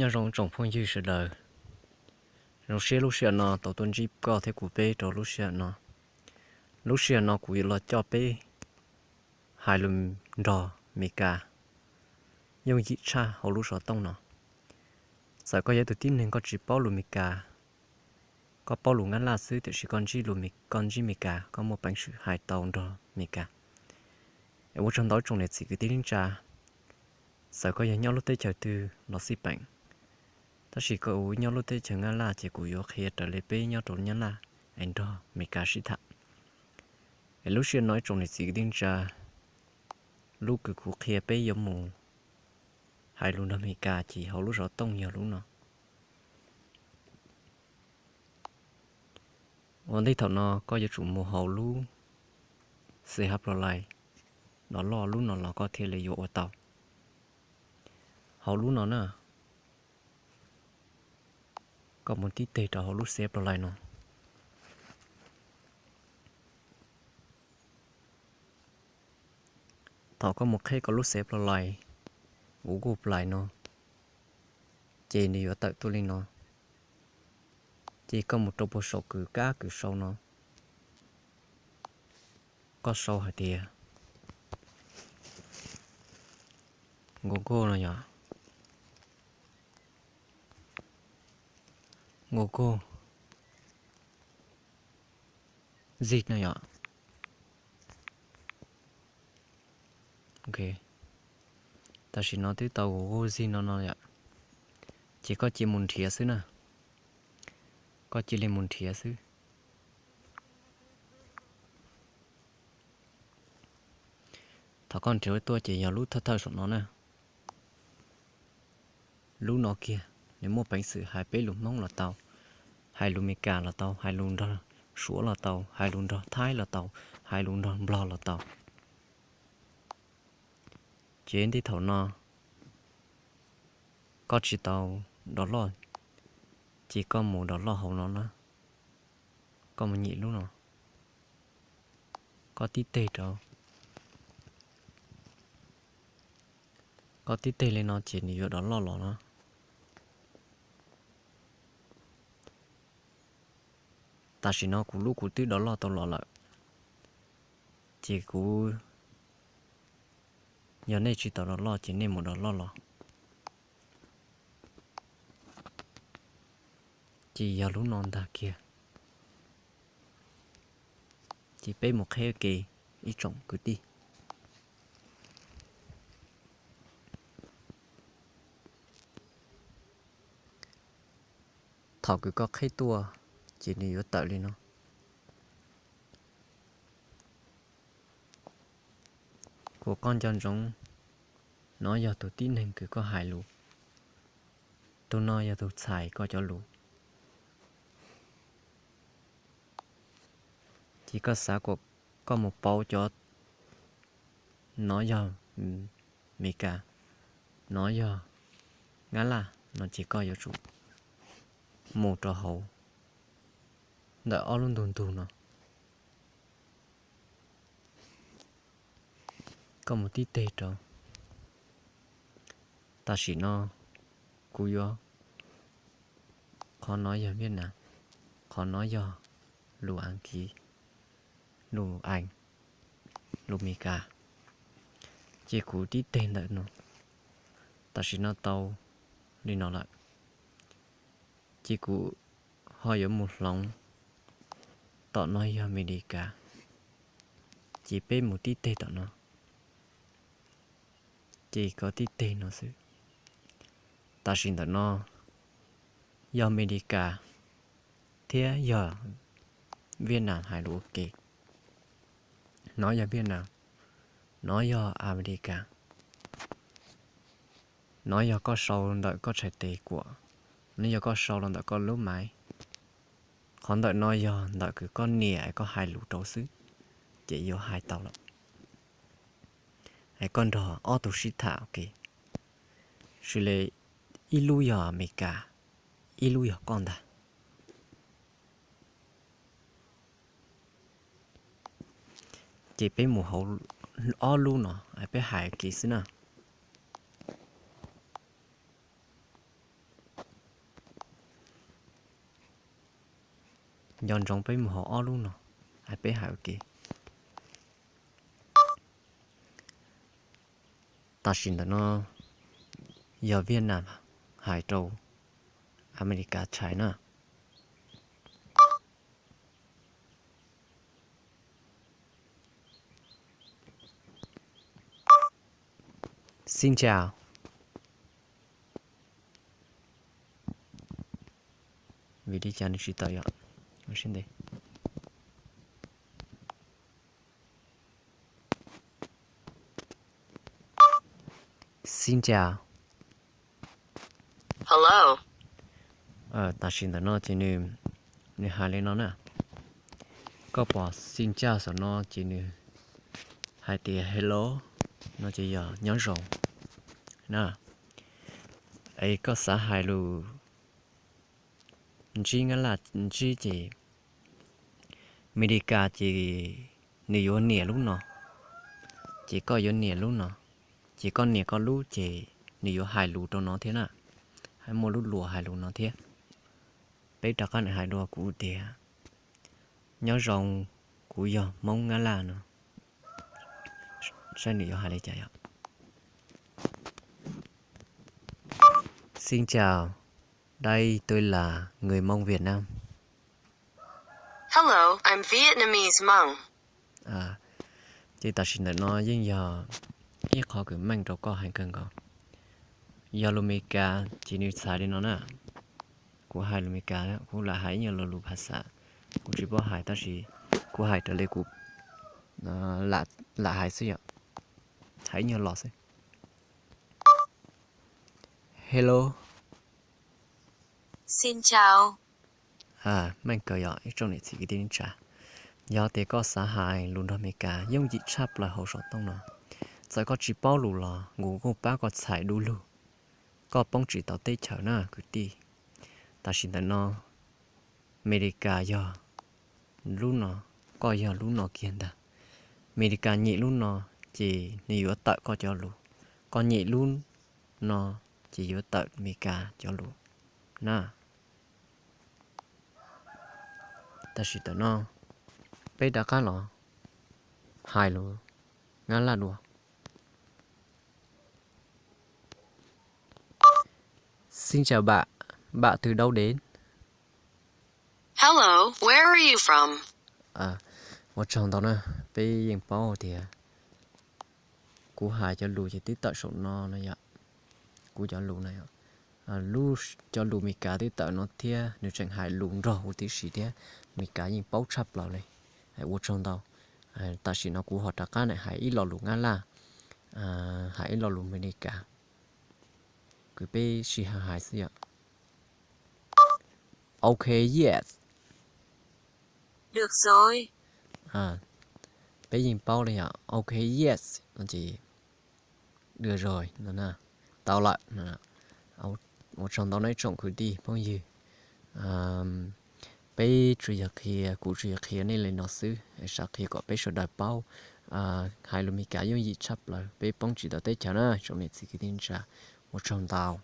Nyob zoo tsoom phooj ywg sawv daws, zoo siab lub sij hawm no tau tuaj ntsib koj thiab kuv peb rau lub sij hawm no. Lub sij hawm no kuv yuav los coj peb hais lus nrog Meskas yooj yim tshaj hauv lub xov tooj no. Txawm koj yog tus tib neeg koj tsis paub lus Meskas, koj paub lus Nyab Laj xwb tiam sis koj ntsib lus, koj ntsib Meskas koj muaj peev xwm hais tau nrog Meskas. Es ua tsaug ntau tsoom niam txiv kwv tij neej tsa, txawm koj yog nyob lub teb chaws twg los xij peem, tab sis kuv nyob lub teb chaws Nyab Laj ces kuv yuav qhia raws li peb nyob rau Nyab Laj es nrog Meskas sib tham. Es lub sij hawm no ib tsoom niam txiv kwv tij neej tsa, lub kws kuv qhia peb yuav mus hais lus nrog Meskas ces hauv lub xov tooj yog lub no. Ua ntej thaum no koj yuav tsum mus hauv lub C H Play, download lub no los koj thiaj li yuav ua tau. Hauv lub no na, koj mus tib teg rau hauv lub C H Play no. Thaum koj mus qheb koj lub C H Play, Google Play no, ces nws yuav tawm tuaj li no. Ces koj mus rau puag saum kws kab kws sau no, koj sau hais tias Google no yom, Google Zip no yom. Tam sim no twb tau Google Zip no no yom, ces koj cia mus nrhiav xwb na, koj cia li mus nrhiav xwb. Thaum koj nrhiav tuaj ces yog lub thawj thawj saum no na. Lub no kiag nws muaj peev xwm hais peb lus Hmoob los tau, hais lus Meskas los tau, hais lus nrog Suav los tau, hais lus nrog Thaib los tau, hais lus nrog Nplog los tau. Ces ntej thaum no koj tsis tau download, ces koj mus download hauv no na, koj mus nyem lub no, koj tib teg rau, koj tib teg li no ces nws yuav download los na. Tam sim no kuv lub kuv twb download tau los lawm, ces kuv, yog nej tsis tau download ces nej mus download los. Ces yog lub no ntag kiag. Ces peb mus qheb ua ke ib tsoom kwv tij. Thaum kws koj qheb tuaj ces nws yuav tawm li no. Kuas koj nco ntsoov, nov yog tus tib neeg kws koj hais lus, tus no yog tus txhais koj cov lus. Ces koj xav kuas koj mus pauv cov, nov yog Meskas, nov yog Nyab Laj no ces koj yuav tsum mus rau hauv ntawm ob lub ntug ntug no. Koj mus tib teg rau. Tam sim no kuv yuav, qhov no yog Viaj Nam, qhov no yog lus Askiv, lus Aes, lus Meskas. Ces kuv tib teg ntawm no, tam sim no tau li no lawm. Ces kuv ho yuav mus hloov, tom no yog Amelikas, ces peb mus tib teg tom no. Ces koj tib teg no xwb. Tam sim ntawm no yog Amelikas thiab yog Viaj Nam hais lus ua ke. Nov yog Viaj Nam, nov yog Amelikas. Nov yog koj sau ntawm koj txhais tes kuam, nov yog koj sau los ntawm koj lub maiv. Qhov ntawm no yog ntawm kws koj nias es koj hais lus rau xwb, ces yuav hais tau lawm. Es koj nrog ob tug sib tham ua ke, xws li ib lub yog Amelikas, ib lub yog koj ntag. Ces peb mus hauv ob lub no, peb hais ua ke xwb na. Nco ntsoov peb mus hauv ob lub no, hais peb hais ua ke. Tam sim ntawm no yog Viaj Nam hais rau Amelikas tshais na. Xin chào. Vim li cas nws tsis tawm yom? Siab ntev. Xin chào. Hello. Tam sim ntawm no ces nws, nws hais li no na. Koj pom xin chào saum no ces nws hais tias hello no ces yog nyob zoo na. Es koj xav hais lus ntsib Nyab Laj ntsib ces Amelikas ces nws yuav nias lub no, ces koj yuav nias lub no, ces koj nias koj lub ces nws yuav hais lus rau no thiab na. Hais muaj lub luas hais lus no thiab. Peb rov qab hais dua kuv tias nyob zoo, kuv yog Hmoob Nyab Laj no, saib nws yuav hais li cas yom. Xin chào, đây tôi là người Mông Việt Nam. Hello, I'm Vietnamese Hmong. Ces tam sim ntawm no yeej yog ib qho kws meej rau koj heev kawg nkaus. Yog lus Amelikas ces nws txhais li no na. Kuv hais lus Amelikas, kuv lam hais ib nyuag lo lus phas xas, kuv tsis paub hais tab sis kuv hais raws li kuv lam hais xwb yom. Hais ib nyuag los xwb. Hello. Xin chào. Meej kawg yom ib tsoom niam txiv kwv tij neej tsa. Yog tias koj xav hais lus nrog Amelikas yooj yim tshaj plaws hauv saum tooj no, txawm koj tsis paub lus los Google pab koj txhais du lug, koj poob tsis tau teb chaws na kwv tij. Tam sim ntawm no Amelikas yog lub no, koj yog lub no kiag ntag. Amelikas nyem lub no ces nws yuav tawm koj cov lus, koj nyem lub no ces yuav tawm Amelikas cov lus na. Tam sim ntawm no peb rov qab los hais lus Nyab Laj dua. Xin chào bạn, bạn từ đâu đến? Hello, where are you from? Ua tsaug ntau na, peb yeej paub tias kuv hais cov lus ces twb tawm saum no no yom. Kuv cov lus no yom, lub cov lus Amelikas twb tawm no thiab nws tseem hais lus nrog huv tib si thiab, Amelikas yeej paub tshaj plaws li. Ua tsaug ntau. Tam sim no kuv ho rov qab hais ib lo lus Nyab Laj, hais ib lo lus Amelikas, kwv peb sij hawm hais xwb yom. Ok, yes. Được rồi. Peb yeej paub li yom, ok, yes no ces được rồi no, tau lawm. Ua tsaug ntau nawb tsoom kwv tij phooj ywg. Peb tsuas yog qhia, kuv tsuas yog qhia nej li no xwb, xav qhia kom peb sawv daws paub hais lus Amelikas yooj yim tshaj plaws, peb poob tsis tau teb chaws na tsoom niam txiv kwv tij neej tsa. Ua tsaug ntau.